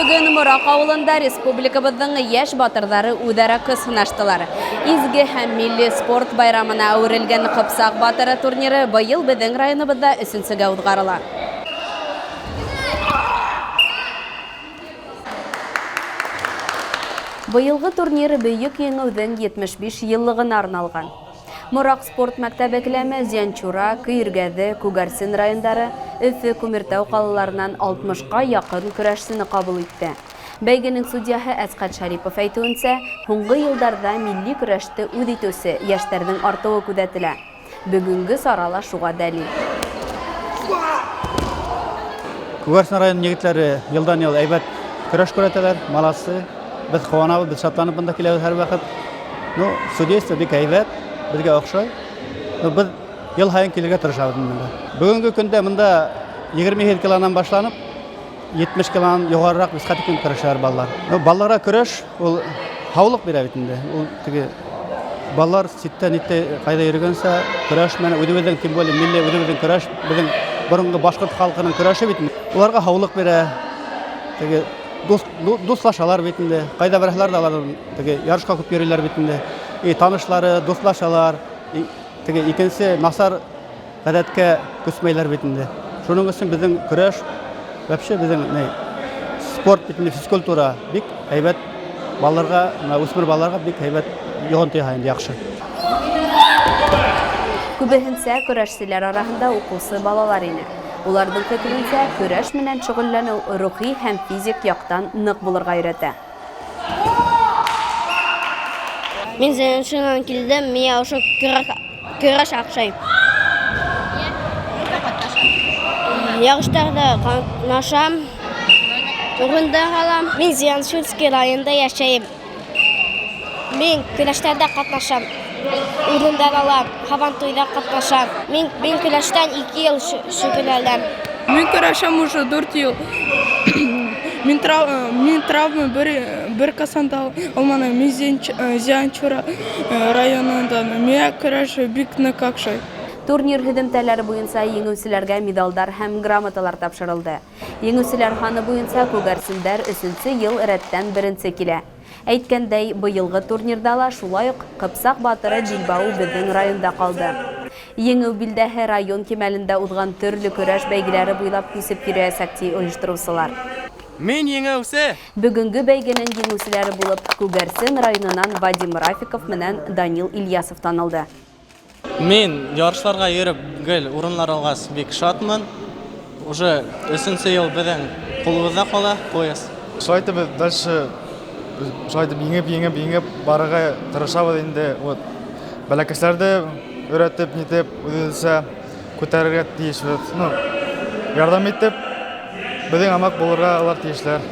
Бөгөн Мораҡ ауылында республикабыҙҙың йәш батырҙары үҙ-ара көс һынаштылар. Изге һәм милли спорт байрамына әүерелгән Ҡыпсаҡ батыры турниры быйыл беҙҙең районыбыҙҙа өсөнсөгә уҙғарыла. Быйылғы турнир Бөйөк Еңеүҙең 75 йыллығына арналған. Мораҡ спорт мәктәбе келәме Зианчура, Көйөргәҙе, Күгәрсен райондары, Өфө, Күмертау ҡалаларынан 60-ҡа яҡын көрәшсене ҡабул итте. Бәйгенең судьяһы Әсҡәт Шәрипов әйтеүенсә, һуңғы йылдарҙа милли көрәште үҙ итеүсе йәштәрҙең артыуы күҙәтелә. Бөгөнгө сара ла шуға дәлил. Күгәрсен районы егетләре елдан-ел әйбәт көрәш күрһәтәләр, молодцы. Беҙ ҡыуанабыҙ, беҙ шатланып бында киләбеҙ һәрваҡыт. Ну, судейство бик әйбәт, беҙгә оҡшай. Ну, беҙ йыл һайын килергә тырышабыҙ монда. Бөгөнгө көндә монда 28 килонан башланып, 70 килонан юғарыраҡ бесҡа тиклем көрәшәләр балалар. Ну, балаларға көрәш ул һаулыҡ бирә бит инде. Ул теге балалар ситтә ниттә ҡайҙа йөрөгәнсә көрәш менән үҙебеҙҙең, тем более милли үҙебеҙҙең көрәш, беҙҙең боронғо башҡорт халҡының көрәше бит. Уларға һаулыҡ бирә. Теге дус, дуслашалар бит инде. Ҡайҙа барһалар ҙа алар теге ярышҡа күп йөрөйләр бит инде. И танышлары, дуслашалар. И, теге икенсе насар Ғәҙәткә күсмәйләр бит инде. Шуның өсөн беҙҙең көрәш, вообще беҙҙең ни, спорт бит инде, физкультура бик һәйбәт балаларға, мына үҫмер балаларға бик һәйбәт йоғонто яһай инде, яҡшы. Күбеһенсә көрәшселәр араһында уҡыусы балалар ине. Уларҙың фекеренсә, көрәш менән шөгыльләнеү рухи һәм физик яҡтан ныҡ булырға өйрәтә. Мин Зәйншиннан килдем, миңә ошо көрәш оҡшай. Ярыштарҙа ҡатнашам, урындар алам. Мин Зианшинский районында йәшәйем. Мин көрәштәрҙә ҡатнашам, урындар алам, һабантуйҙа ҡатнашам. Мин, мин көрәштән 2 йыл шөгыльләнәм. Мин көрәшәм уже 4 йыл. Мин, трав, мин травма бер, бер ҡасан да алманым. Мин Зианчура районындан. Миңә көрәш бик ныҡ оҡшай. Турнир һөҙөмтәләре буйынса еңеүселәргә медалдар һәм грамоталар тапшырылды. Еңеүселәр һаны буйынса күгәрсендәр өсөнсө йыл рәттән беренсе килә. Әйткәндәй, быйылғы турнирҙа ла шулай уҡ Ҡыпсаҡ батыры билбауы беҙҙең районда ҡалды. Еңеү билдәһе район кимәлендә уҙған төрлө көрәш бәйгеләре буйлап күсеп йөрөйәсәк, ти ойоштороусылар. Мин еңеүсе! Бөгөнгө бәйгенең еңеүселәре булып Күгәрсен районынан Вадим Рафиков менән Данил Ильясов танылды. Мин ярышларға йөрөп гел урыннар алғас бик шатмын. Уже өсөнсө йыл беҙҙең ҡулыбыҙҙа ҡала пояс. Шулай итеп беҙ дальше шулай итеп еңеп, еңеп, еңеп барырға тырышабыҙ инде. Вот бәләкәсләрҙе өйрәтеп, нитеп, үҙебеҙсә күтәрергә тейешбеҙ. Ну, ярҙам итеп, беҙҙең амак булырға улар тейешләр.